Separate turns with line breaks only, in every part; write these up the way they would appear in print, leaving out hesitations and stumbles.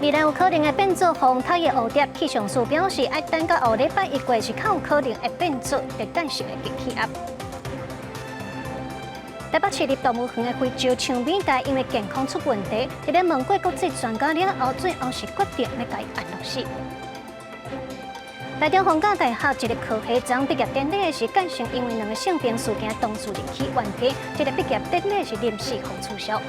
未來有可能會變做風颱的蝴蝶，氣象署表示，愛等到後禮拜一過是較有可能會變做熱帶性的低氣壓。台北市立動物園的非洲長尾鼬因為健康出問題，佇咧問過國際專家了後，最後是決定欲共伊安樂死。台中逢甲大學一个科系昨畢業典禮的時，間成因為兩个性病事件當事人起冤家，這个畢業典禮是臨時予取消。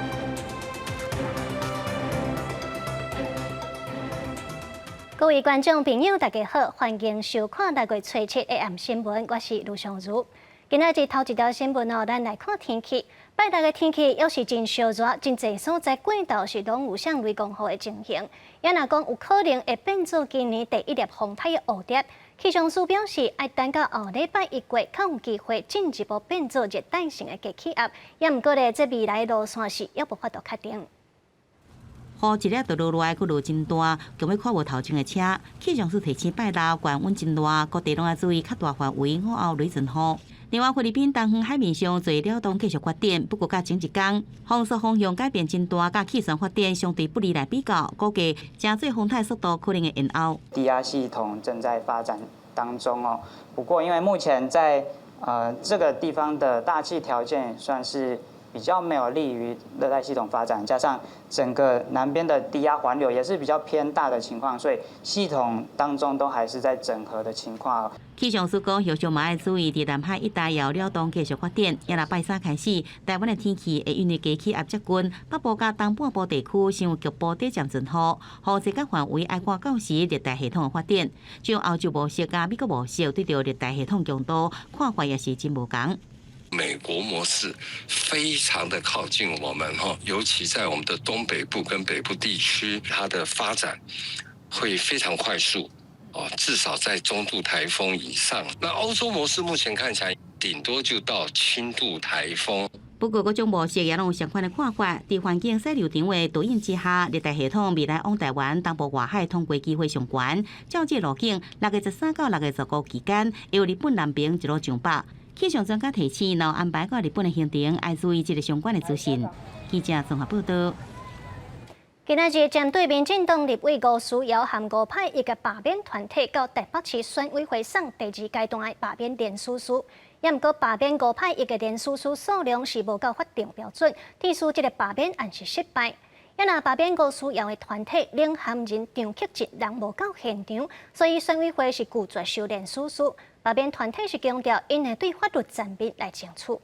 各位觀眾朋友，大家好，歡迎收看六月初七 AM 新聞，我是盧尚如。今仔日頭一條新聞哦，咱來看天氣。拜六的天氣猶是真燒熱，真濟所在過晝是攏有像雷公雨的情形。也若講有可能會變做今年第一粒風颱的蝴蝶。氣象署表示，愛等到後禮拜一過，較有機會進一步變做熱帶性的低氣壓。也毋過咧，這未來路線是猶無法度確定。
雨一粒就落落來，閣落真大，強欲看無頭前的車。氣象署提醒拜六懸溫真熱，各地攏愛注意較大範圍午後雷陣雨。另外，菲律賓東方海面上濟鳥洞繼續發展，不過佮前一工風速方向改變真大，佮氣旋發展相對不利來比較，估計誠濟風颱速度可能會延後。
低壓系統正在發展當中哦，不過因為目前在這個地方的大氣條件算是比較沒有利於熱帶系統發展，加上整個南邊的低壓環流也是比較偏大的情況，所以系統當中都還是在整合的情況。
氣象署講，後續嘛愛注意，佇南海一帶有鳥洞繼續發展。也若拜三開始，台灣的天氣會因為低氣壓接近，北部佮東半部地區先有局部短暫陣雨，雨勢佮範圍愛看到時熱帶系統的發展。像歐洲模式佮美國模式對著熱帶系統強度看法也是真無仝。
美國模式非常的靠近我們哈，尤其在我們的東北部跟北部地區，它的發展會非常快速哦，至少在中度颱風以上。那歐洲模式目前看起來，頂多就到輕度颱風。
不過，各種模式也攏有相款的看法。佇環境勢流場的導引之下，熱帶系統未來往台灣東部外海通過機會上懸。照這路徑，6月13到6月15期間，會由日本南邊一路上北。氣象專家提醒，若安排到日本的行程，愛注意這个相關的資訊。記者綜合報道。
今仔日針對民進黨立委吳思瑤和吳霈逸的罷免團體到台北市選委會送第二階段的罷免聯署書，也毋過罷免吳霈逸的聯署書數量是無夠法定標準，意思這个罷免案是失敗。也若罷免吳思瑤的團體領銜人張克勤人無到現場，所以選委會是拒絕收聯署書。罷免團體是強調，𪜶會對法律層面來爭取。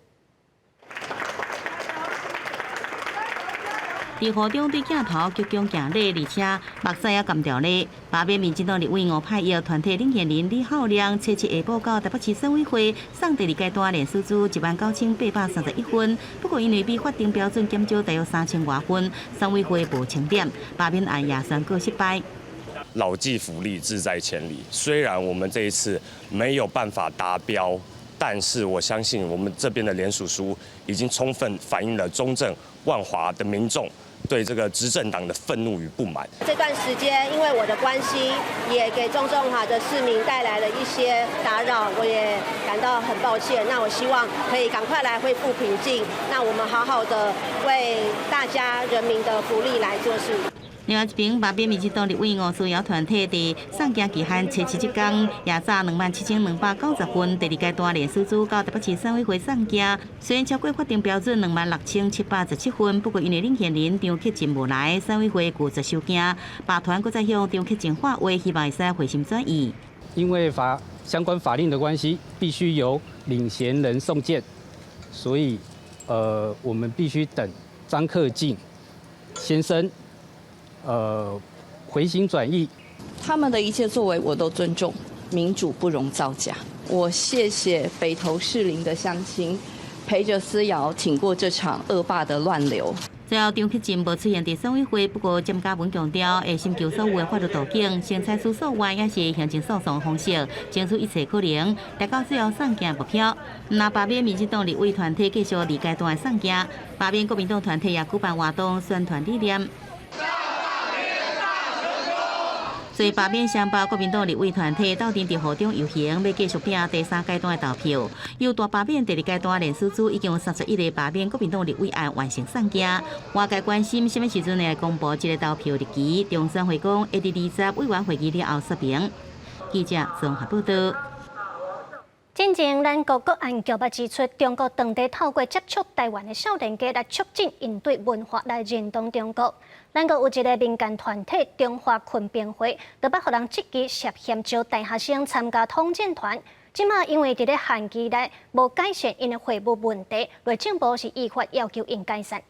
佇雨中對鏡頭鞠躬行禮，而且目屎也乾掉咧。罷免民進黨立委吳霈逸團體領銜人李孝良，初七下晡到台北市選委會送第二階段聯署書19,831份，不過因為比法定標準減少大約3000外份，選委會無清點，罷免案也宣告失敗。
老驥伏櫪，志在千里。雖然我們這一次沒有辦法達標，但是我相信我們這邊的聯署書已經充分反映了中正萬華的民眾對這個執政黨的憤怒與不滿。
這段時間因為我的關係，也給中正萬華的市民帶來了一些打擾，我也感到很抱歉。那我希望可以趕快來恢復平靜，那我們好好的為大家人民的福利來做事。
另外一邊，罷免民進黨立委吳思瑤團體佇送件期限初七這工，也早27,290份第二階段聯署書到台北市選委會送件，雖然超過法定標準26,717份，不過因為領銜人張克勤無來，選委會拒絕收件，罷團閣再向張克勤發話，希望會使回心轉意。
因為法相關法令的關係，必須由領銜人送件，所以我們必須等張克敬先生。回心轉意，
他們的一切作為我都尊重，民主不容造假。我謝謝北投士林的鄉親，陪着思瑤挺過這場惡霸的亂流。
最後，張克勤無出現佇選委會，不過詹嘉文強調，會尋求所有的法律途徑，先採取訴願，抑是行政訴訟方式，爭取一切可能，達到最後送件目標。若罷免民進黨立委團體繼續二階段的送件，罷免國民黨團體也舉辦活動宣傳理念。所以罷免雙北國民黨立委團體鬥陣佇雨中遊行，欲繼續拼第三階段的投票。由大罷免第二階段連署組已經有31個罷免國民黨立委案完成送件。外界關心啥物時陣會公布這个投票日期？中選會講會佇20委員會議了後說明。記者綜合報道。
進前，咱國國安局嘛指出，中國當地透過接觸台灣的少年家來促進𪜶對文化來認同中國。咱國有一个民間團體中華群兵會，就捌予人質疑涉嫌招大學生參加統戰團。這馬因為佇咧限期內無改善𪜶的會務問題，內政部是依法要求𪜶改善。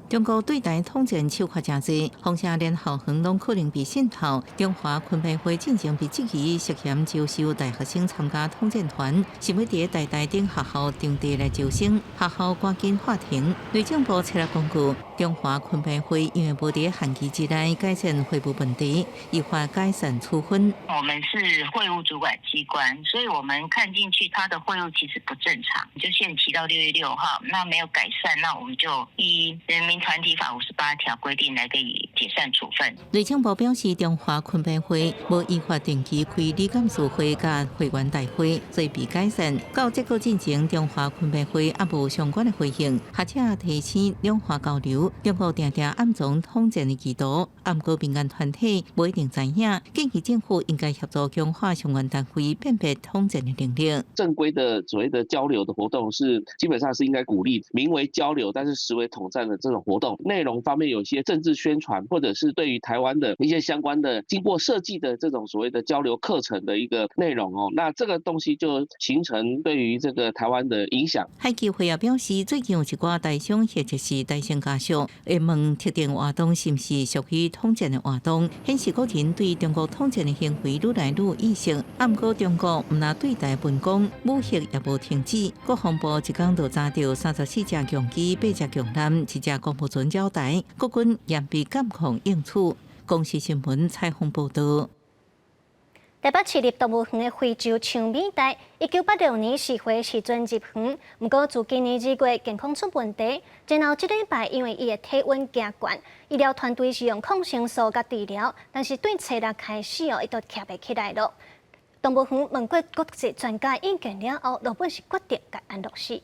中國對台統戰手法誠濟，封城連校園攏可能被滲透。中華群兵會進前被質疑涉嫌招收大學生參加統戰團，想欲佇台大等學校場地來招生，學校趕緊喊停。內政部出來公告，中華群兵會因為無佇限期之內改善會務問題，依法解散處分。
我們是會務主管機關，所以我們看進去他的會務其實不正常，就限期到6月6號，那沒有改善，那我們就依人民團體法58條規定來給予解散處分。
內政部表示，中華群兵會無依法定期開理監事會佮會員大會，所以被解散。到這個進前，中華群兵會猶無相關的回應，學者提醒兩岸交流，中國定定暗藏統戰的企圖，毋過民間團體無一定知影，建議政府應該協助強化相關單位辨別統戰的能力。
正規的所謂的交流的活動是基本上是應該鼓勵，名為交流，但是實為統戰的這種活動。內容方面有些政治宣傳，或者是對於台灣的一些相關的經過設計的這種所謂的交流課程的一個內容哦，那這個東西就形成對於這個台灣的影響。
海基會也表示，最近有一寡台商或者是台商家屬會問特定活動是毋是屬於統戰的活動，顯示國人對中國統戰的行為愈來愈有意識。毋過中國毋但對台文攻武嚇也無停止，國防部一工就查著34隻共機、八隻共艦、一隻公務船繞台，國軍嚴密監控應處。公視新聞採訪報道。
台北市立動物園的非洲象美袋，1986年4歲時陣入園，毋過自今年2月健康出問題，然後這禮拜因為伊的體溫加懸，醫療團隊是用抗生素共治療，但是對初六開始哦，伊就徛袂起來囉。動物園問過國際專家意見了後，落尾是決定共安樂死。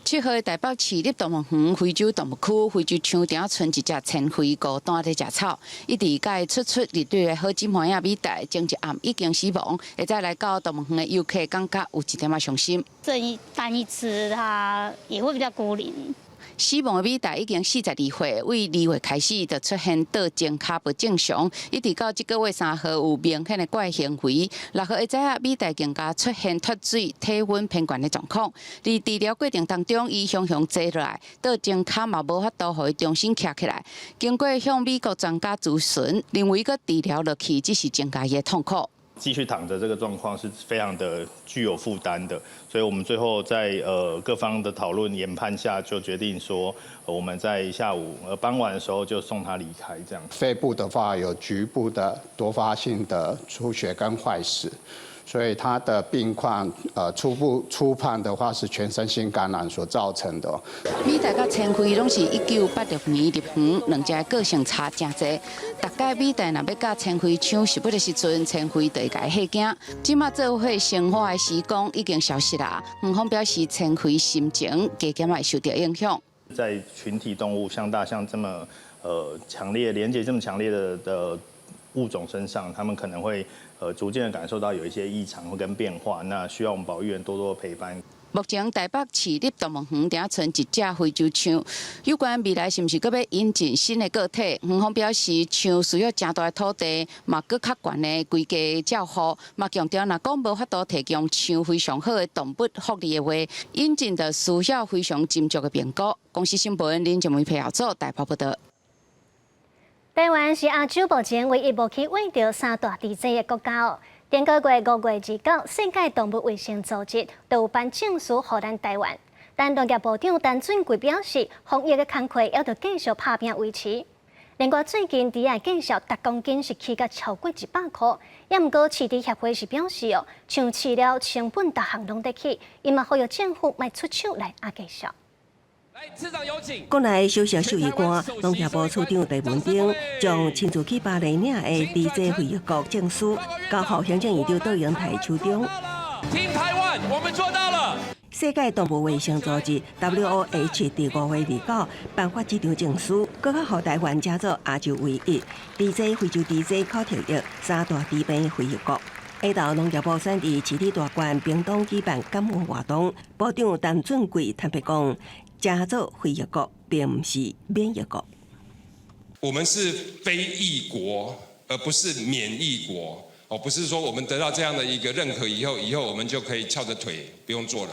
7號的台北市立動物園非洲動物區非洲象埕賰一隻千歲孤單咧食草，一直共伊出出入入的好姊妹仔美袋，前一暗已經死亡，會再來到動物園的遊客感覺有一點仔傷心。
這一單一隻，它也會比較孤零。
死亡的美袋已經42歲，對2月開始就出現倒前跤不正常，一直到這個月3號有明顯的怪行為。6號下早仔，美袋更加出現脫水、體溫偏懸的狀況。佇治療過程當中，伊雄雄坐落來，倒前跤嘛無法度予伊重新徛起來。經過向美國專家諮詢，認為閣治療落去只是增加伊的痛苦。
繼續躺著這個狀況是非常的具有負擔的，所以我們最後在各方的討論研判下，就決定說我們在下午傍晚的時候就送他離開。這樣。
肺部的話有局部的多發性的出血跟壞死，所以他的病況初步初判的話是全身性感染所造成的。
美袋佮千惠攏是1986年入園，兩隻個性差誠濟。逐擺美袋若欲佮千惠搶食物的時陣，千惠就會共伊嚇驚。這馬做伙生活的時光已經消失啦。園方表示，千惠心情加減會受著影響。
在群體動物像大象這麼強烈連結這麼強烈的物種身上，他們可能會逐漸的感受到有一些異常跟變化，那需要我們保育員多多陪伴。
目前台北市立動物園埕賰一隻非洲象，有關未來是毋是閣欲引進新的個體？園方表示，象需要誠大的土地，嘛閣較懸的規格照護，嘛強調若講無法度提供象非常好的動物福利的話，引進就需要非常斟酌的評估。公視新聞林靜梅配合做台北報道。
台灣是亞洲目前唯一無去餵著三大豬災的國家哦。頂個月5月29，世界動物衛生組織就有頒證書予咱台灣。但農業部長陳俊貴表示，防疫的工課猶著繼續拍拚維持。另外，最近豬仔價數逐公斤是起價超過100箍，也毋過飼豬協會是表示哦，像飼料成本逐項攏咧起，伊嘛呼籲政府莫出手來壓價數。
國內首席獸醫官、農業部處長鄭文鼎將親自去巴黎領的豬隻非疫國證書交予行政院長卓榮泰手中。
Team Taiwan，我們做到了。
世界動物衛生組織 WOH 佇5月29頒發這張證書，閣較予台灣成做亞洲唯一豬隻非洲豬隻口蹄疫三大豬病非疫國。下晝農業部選佇市里大館屏東舉辦感恩活動，部長陳俊貴坦白講，成做非疫國並毋是免疫國。
我們是非疫國，而不是免疫國。哦，不是說我們得到這樣的一個認可以後，以後我們就可以翹着腿不用做了。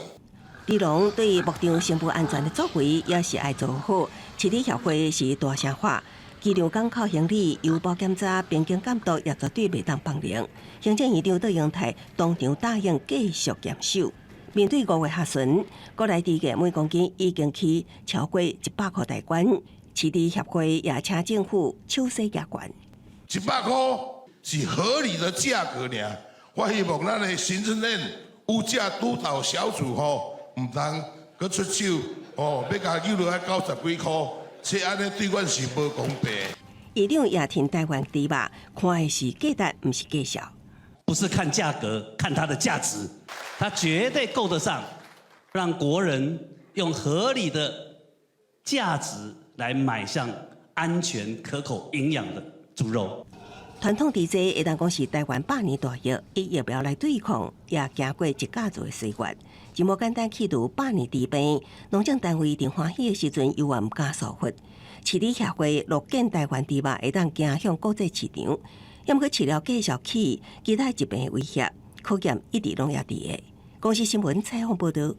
豬農對牧場生物安全的作為也是愛做好。飼理協會是大聲話，機場港口行李郵包檢查、邊境監督也絕對袂當放任。行政院長卓榮泰當場答應繼續嚴守。面對5月下旬，國內豬價每公斤已經起超過100箍大關，飼理協會也請政府手勢加懸。
100箍是合理的價格爾，我希望咱的行政院物價督導小組吼，毋通閣出手哦，欲共扭落來90幾箍，這按呢對阮是無公平。
院長也挺台灣豬肉，看的是價值，毋是價數。
不是看價格，看它的價值，它絕對夠得上，讓國人用合理的價值來買上安全、可口、營養的豬肉。
傳統豬隻會當講是台灣百年大業，以疫苗來對抗，也行過一甲子的歲月，真無簡單去除百年豬病。農政單位佇歡喜的時陣，猶原毋敢疏忽。飼理協會樂見台灣豬肉會當行向國際市場，毋過飼料繼續起，其他疾病的威脅考驗一直攏猶佇个。公視新聞採訪報導。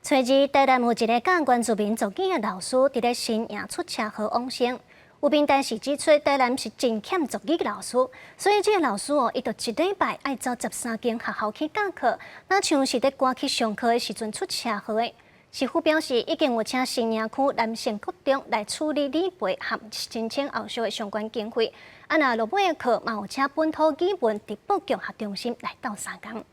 初二，台南有一个教原住民族語的老師，佇咧新營出車禍往生。有評但是指出，台南是真欠族語的老師，所以這个老師哦，伊就一禮拜愛走13間學校去教課，若像是咧趕去上課的時陣出車禍的。市府表示，已經有請新營區南勝國中來處理理賠和申請後續的相關經費。啊，若落尾的課，嘛有請本土語文直播教學中心來鬥相共。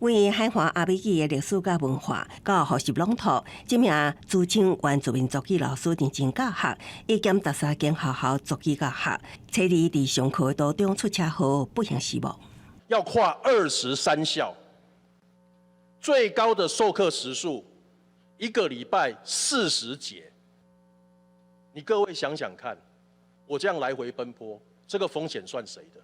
為海華阿美語的歷史佮文化，佮學習朗讀，這名自稱原住民族語老師認真教學，已兼13間學校族語教學。初二佇上課途中出車禍，不幸死亡。
要跨23校，最高的授課時數一個禮拜40節。你各位想想看，我這樣來回奔波，這個風險算誰的？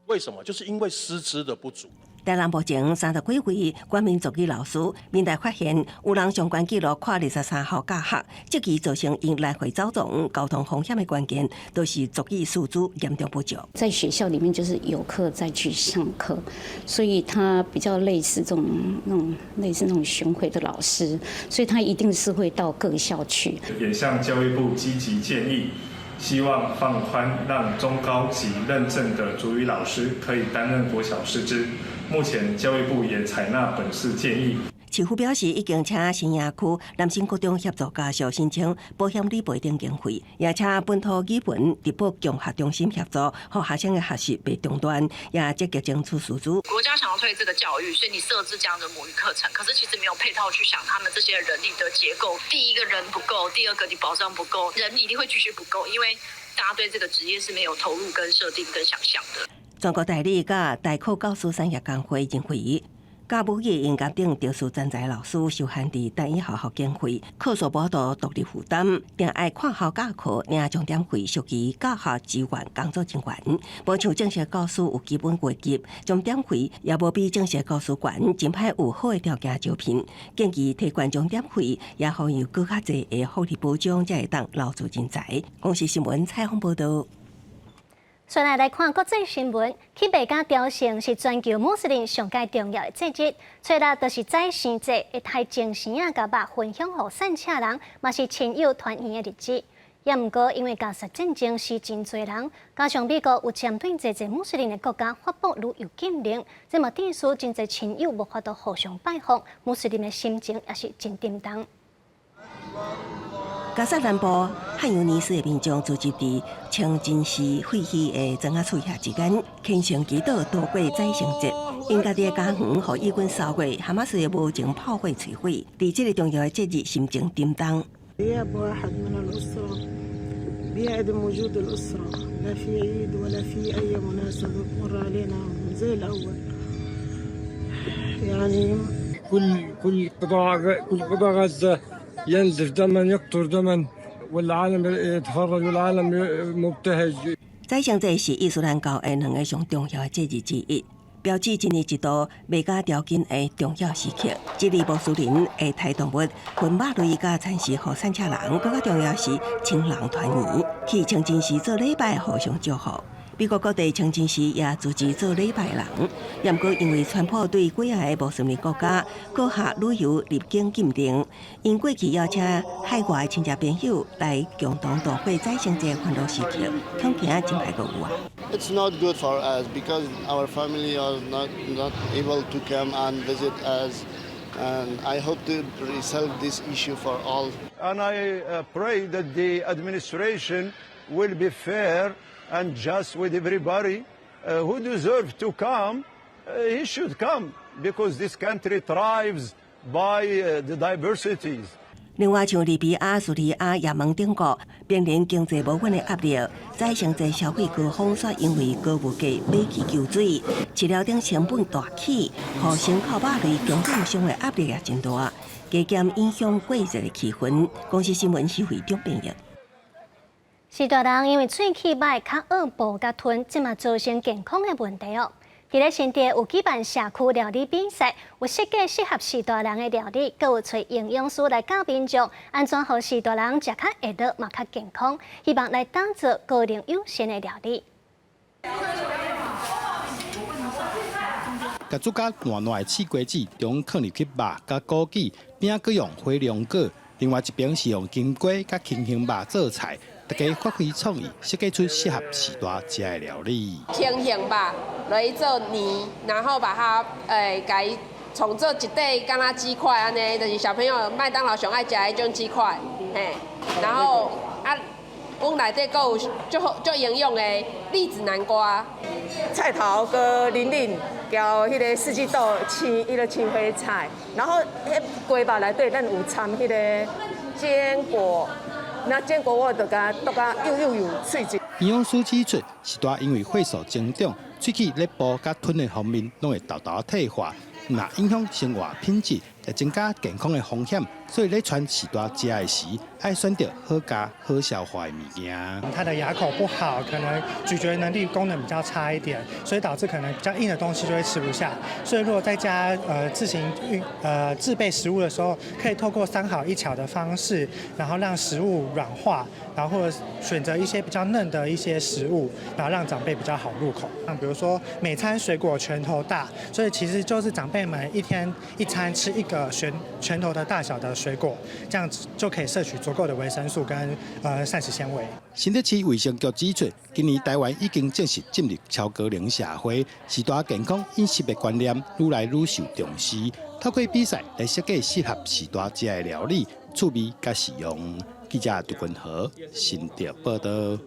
為什麼？就是因為師資的不足。
台南目前30幾位原民族語老師，民代發現有人相關記錄跨23校教學，這期造成𪜶來回走動、交通風險的關鍵，都是族語師資嚴重不足。
在學校裡面就是有課再去上課，所以他比較類似這種那種類似那種巡迴的老師，所以他一定是會到各校去。
也向教育部積極建議，希望放寬，讓中高級認證的族語老師可以擔任國小師資。目前教育部也採納本市建議。
市府表示，已經請新營區南新國中協助家屬申請保險理賠等經費，也請本土語文直播教學中心協助，予學生的學習袂中斷，也積極爭取師資。
國家想要推這個教育，所以你設置這樣的母語課程，可是其實沒有配套去想他們這些人力的結構。第一個人不夠，第二個你保障不夠，人一定會繼續不夠，因為大家對這個職業是沒有投入跟設定跟想象的。
全國代理佮代課教師產業工會認為，教母語應該等特殊專才老師受限佇單一學校經費，課數無度獨立負擔，定愛跨校教課領鐘點費，屬於教學資源工作人員。無像正式教師有基本階級，鐘點費也無比正式教師懸，真歹有好的條件招聘。建議提懸鐘點費，也予有閣較濟的福利保障，才會當留住人才。公視新聞採訪報導。
再來來看國際新聞，去麥加朝聖是全球穆斯林上蓋重要的節日。初六就是宰牲節，會刣精牲仔共肉分享予散赤人，嘛是親友團圓的日子。也毋過因為加沙戰爭死真濟人，加上美國有針對濟濟穆斯林的國家發布旅遊禁令，這嘛致使真濟親友無法度互相拜訪，穆斯林的心情也是真沉重。
加薩南部漢尤尼斯的民眾聚集佇清真寺廢墟的磚仔厝遐之間，虔誠祈禱度過宰牲節。𪜶家己的家園予以軍燒過，哈馬斯的無情炮火摧毀。佇這个重要的節日，心情沉重。
غياب واحد من الأسرة بيعدم وجود الأسرة، لا في عيد ولا في أي مناسبة بتمر علينا زي الأول يعني.
كل قطاع غزة ينزف دما، يقطر دما، والعالم يتفرج والعالم مبتهج.
宰牲節是伊斯蘭教的兩个上重要的節日之一，標誌一年一度麥加朝覲的重要時刻。這裡穆斯林會刣動物分肉類佮餐食予散赤人，閣較重要是親人團圓，去清真寺做禮拜，互相祝福。美國各地清真寺也組織做禮拜人，也毋過因為川普對幾仔个穆斯林國家閣下旅遊入境禁令，𪜶過去邀請海外親戚朋友來共同度過宰牲節歡樂時刻，恐驚真歹閣有啊。
It's not good for us because our family are not able to come and visit us, and I hope to resolve this issue for all.
And I pray that the administration will be fair and just with everybody who deserve to come. He should come because this country thrives by the diversities.
另外，像利比亞、敘利亞、也門等國面臨經濟無穩的壓力，宰牲節消費高峰煞因為高物價買氣求水，飼料等成本大起，予牲口肉類供應商的壓力也真大，加減影響過節的氣氛。公視新聞徐慧中編譯。
序大人因為喙齒䆀，較惡哺佮吞，這嘛造成健康的問題哦。佇咧新竹有舉辦社區料理比賽，有設計適合序大人的料理，閣有揣營養師來教民眾按怎予序大人食較會落嘛較健康，希望來打造高齡友善的料理。
共煮甲爛爛的刺瓜子，中囥入去肉佮枸杞，邊仔閣用火龍果，另外一邊是用金瓜佮青胸肉做菜。大家發揮創意，設計出適合序大食的料理。
青胸肉來做泥，然後把它共創做一塊，敢若雞塊按呢，就是小朋友麥當勞上愛食彼種雞塊，嘿。然後啊，阮內底閣有足好足營養的栗子南瓜、
菜頭閣冷冷，交彼个四季豆青，彼个青花菜，然後彼雞肉內底咱有摻彼个堅果。那堅果我就共剁甲幼幼幼脆脆。
營養師指出，序大因為歲數增長，喙齒咧哺佮吞的方面攏會沓沓退化，若影響生活品質，會增加健康的風險。所以咧，勸序大食的時，愛選擇好咬、好消化的物件。
他的牙口不好，可能咀嚼能力功能比較差一點，所以導致可能比較硬的東西就會吃不下。所以如果在家自行製備食物的時候，可以透過三好一巧的方式，然後讓食物軟化，然後或者選擇一些比較嫩的一些食物，然後讓長輩比較好入口。像比如說每餐水果拳頭大，所以其實就是長輩們一天一餐吃一個拳頭的大小的水果，這樣子就可以攝取足夠的維生素跟膳食纖維。
新竹市衛生局指出，今年台灣已經正式進入超高齡社會，序大健康飲食的觀念愈來愈受重視。透過比賽來設計適合序大食的料理、趣味佮實用。記者杜君和新竹報道。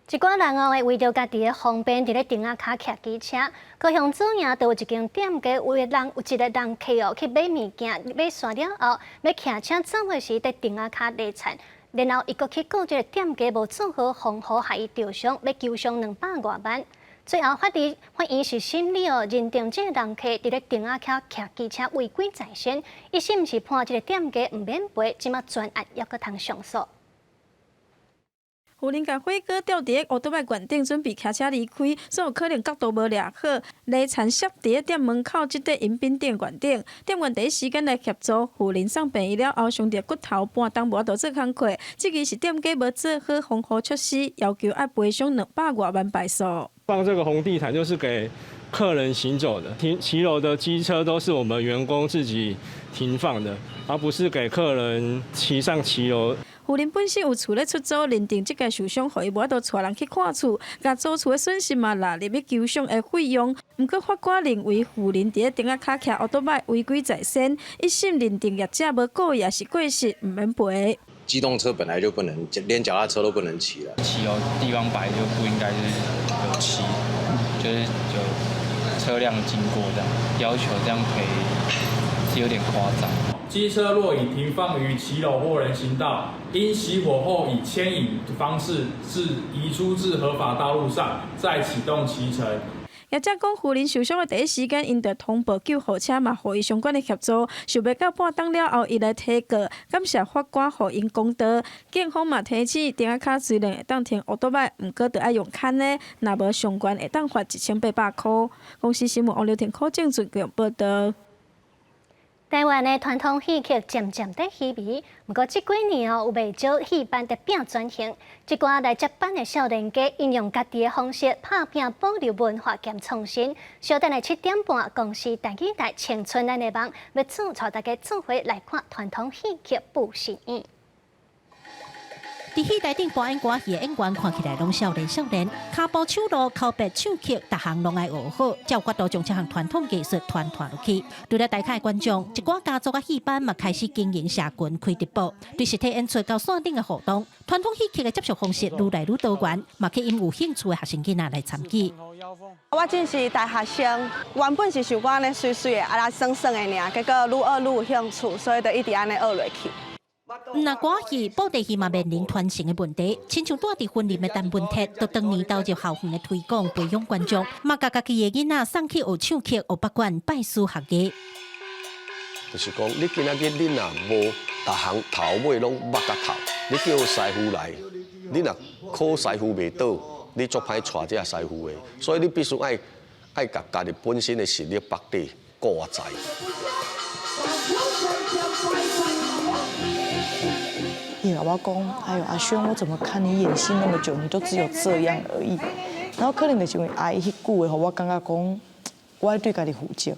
一寡人哦，會為著家己的方便，佇咧亭仔跤騎機車。高雄左營就有一間店家，有一个人客哦去買物件，買煞了後，欲騎車走的時，佇亭仔跤犁田，然後伊閣去告這个店家無做好防護，予伊著傷，欲求償200外萬。最後法院是審理哦，認定這个人客佇咧亭仔跤騎機車違規在先，一審是判這个店家毋免賠，這馬全案猶閣通上訴。
有人共火鍋吊佇咧烏多擺懸頂，準備騎車離開，所有可能角度無掠好，犁田摔佇咧店門口這塊飲品店懸頂。店員第一時間來協助，婦人送病院了後，傷著骨頭半冬無法度做工課。這個是店家無做好防護措施，要求愛賠償200外萬敗訴。
放這個紅地毯就是給客人行走的，停騎樓的機車都是我們員工自己停放的，而不是給客人騎上騎樓。
婦人本身有厝咧出租，認定這個受傷，予伊無法度帶人去看厝，共租厝的損失嘛納入去求償的費用。毋過法官認為婦人佇咧亭仔跤騎烏多擺違規在先，一審認定業者無故意抑是過失，毋免賠。
機動車本來就不能，連腳踏車都不能騎了。
騎樓地方擺就不應該是有騎，就是有車輛經過這樣，要求這樣賠是有點誇張。
機車若已停放於騎樓或人行道，應熄火後以牽引方式至移出至合法道路上，再啟動騎乘。
業者講，夫人受傷的第一時間，𪜶就通報救護車，嘛予伊相關的協助。想袂到半鐘了後，伊來提告，感謝法官予𪜶公道。警方嘛提醒，埕仔跤雖然會當停烏多擺，毋過著愛用牽的，若無上懸會當罰1800箍。公視新聞王劉婷、柯正俊報道。
台灣的傳統戲曲漸漸佇稀微，毋過這幾年哦，有袂少戲班佇拼轉型，一寡來接班的少年家，𪜶用家己的方式拍拚保留文化兼創新。稍等下7點半，公視台語台青春咱的夢，欲帶大家做伙來看傳統戲曲布神演。
佇戲台頂扮演歌戲的演員看起來攏少年少年，跤步手路、口白唱曲，逐項攏愛學好，才有法度將這項傳統藝術傳傳落去。除了台下的觀眾，一寡家族佮戲班嘛開始經營社群開直播，對實體演出到線頂的互動，傳統戲曲的接觸方式愈來愈多元，嘛吸引有興趣的學生囡仔來參與。
我真是大學生，原本是想講按呢媠媠的，啊來耍耍的爾，結果愈學愈有興趣，所以就一直按呢學落去。
毋但歌戲、布袋戲嘛面臨傳承的問題，親像蹛佇雲林的陳文鐵，就當年投入校園的推廣、培養觀眾，嘛共家己的囡仔送去學唱曲、學北管、拜師學藝。
就是講，你今仔日你若無逐項頭尾攏捌甲透，你叫師傅來，你若考師傅袂倒，你足歹帶這師傅的，所以你必須愛共家己本身的實力縛底顧在。
伊共我講，哎呦，阿軒，我怎麼看你演戲那麼久，你都只有這樣而已。然後可能就是因為阿姨彼句話，予我感覺講，我愛對家己負責。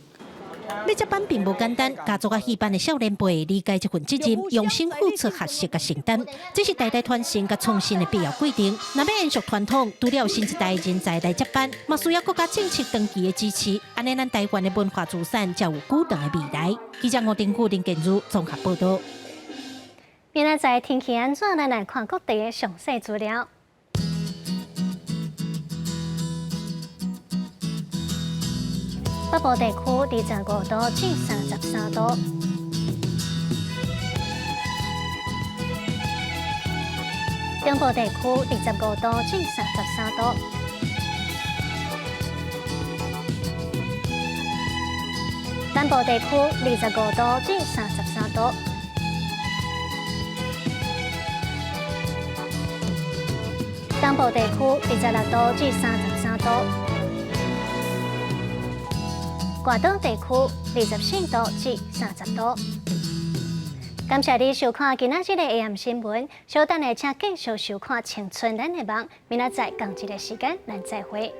欲接班並無簡單，家族佮戲班的少年輩理解這份責任，用心付出學習佮承擔，這是代代傳承佮創新的必要過程。若欲延續傳統，除了新一代人才來接班，嘛需要國家政策長期的支持，按呢咱台灣的文化資產才有久長的未來。記者吳丁富林建如綜合報道。
明仔載天氣按怎？咱來看各地的詳細資料。北部地區25度至33度，中部地區25度至33度，南部地區25度至33度。東部地區26度至33度，外島地區24度至30度。感謝你收看今仔日的 AM 新聞，稍等下請繼續收看《青春咱的夢》，明仔載仝一个時間，咱再會。